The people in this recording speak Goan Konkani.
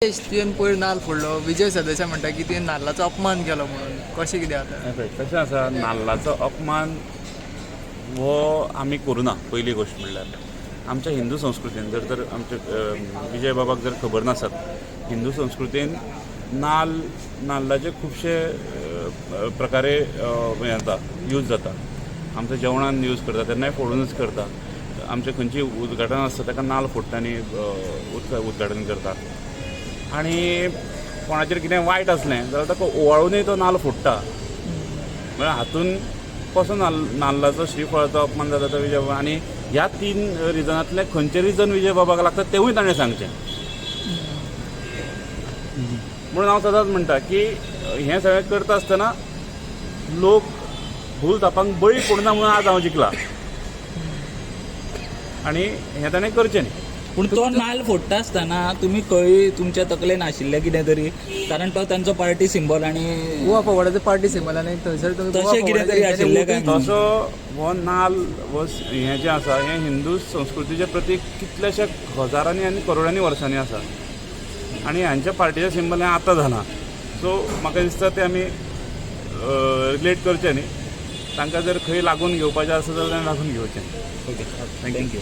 तुवें पयर नाल्ल फोडलो. विजय सरदेसाय म्हणटा की तुवें नाल्लाचो अपमान केलो म्हणून. कशें कितें आतां? हें पळय, कशें आसा, नाल्लाचो अपमान हो आमी करुना. पयली गोश्ट म्हणल्यार आमच्या हिंदू संस्कृतीन जर तर आमचे विजय बाबाक जर खबर नासत, हिंदू संस्कृतीन नाल्ल, नाल्लाचे खुबशे प्रकारे हें जाता, यूज जाता. आमच्या जेवणान यूज करता तेन्नाय फोडूनच करता. आमचें खंयची उद्घाटन आसता ताका नाल्ल फोडटा आनी उद्घाटन करता. आनी कोणाचेर कितें वायट आसलें जाल्यार ताका ओवाळूनय तो नाल्ल फोडटा. म्हळ्यार हातून कसो नाल्लाचो, श्रीफळाचो अपमान जाता तो विजय बाबा? आनी ह्या तीन रिजनांतलें खंयचें रिजन विजय बाबाक लागता तेवूय ताणें सांगचें. म्हणून हांव सदांच म्हणटा की हें सगळें करता आसतना लोक भूल थापांक बळी पडना म्हणून आज हांव जिखला आनी हें ताणें करचें न्ही. पूण तो नाल्ल फोडटा आसतना तुमी खंय तुमच्या तकलेन आशिल्लें कितें तरी, कारण तो तांचो पार्टी सिंबॉल आनी गोवा फॉरवर्डाचो पार्टी सिंबल आनी थंयसर तुमी गोवा तशें कितें तरी फॉरवर्डाचे आशिल्लें काय? तसो हो नाल्ल हो हें जें आसा हें हिंदू संस्कृतीचें प्रतीक कितल्याश्या हजारांनी आनी करोडांनी वर्सांनी आसा आनी हांच्या पार्टीचें सिंबल हें आतां जालां. सो म्हाका दिसता तें आमी रिलेट करचें न्ही. तांकां जर खंय लागून घेवपाचें आसा जाल्यार लागून घेवचें. Okay, thank you.